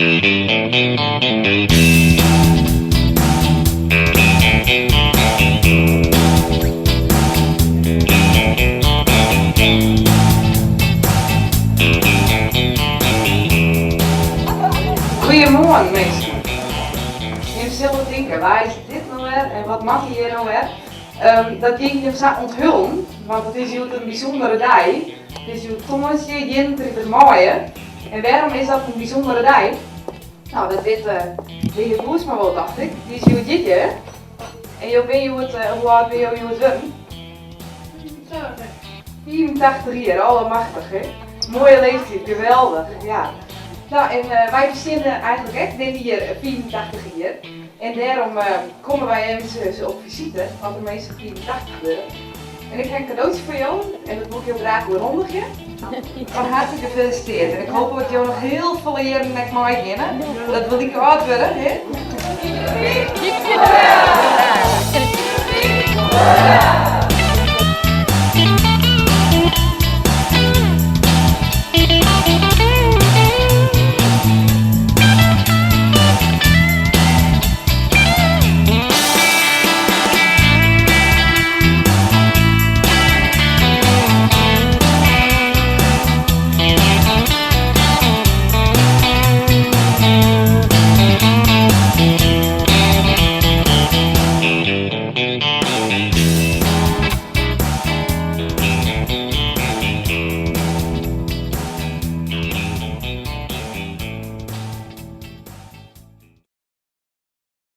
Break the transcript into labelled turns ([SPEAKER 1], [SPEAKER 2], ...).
[SPEAKER 1] Goeiemoarn minsken. Jim sille tinke, wa is dit no wer en wat moat hy hjir no wer? Dat gean ik jim sa onthullen, want it is hjoed in bysûndere dei. It is hjoed tongersdei 31 maaie. En wêrom is dat in bysûndere dei? No, dat wit de hear Boersma wol, tocht ik. Dy is hjoed jierdei, hè? En jo binne hjoed, hoe âld binne jo hjoed wurden? 85 jier, allemachtich, hè? Moaie leeftiid, geweldich, ja. No, en wy besteane eigentlik ek dit jier 85 jier. En dêrom komme wy eventsjes op fisite, want de minsken 85 wurde. En ik ha in kadootsje foar jo en dat wol ik jo graach oerhandigje. Fan herte gefeliciteerd en ik hoop dat jo noch hiel folle jierren ek meigeane, dat we like âld wurde, hè? Hip hip hoera! Hip hip hoera!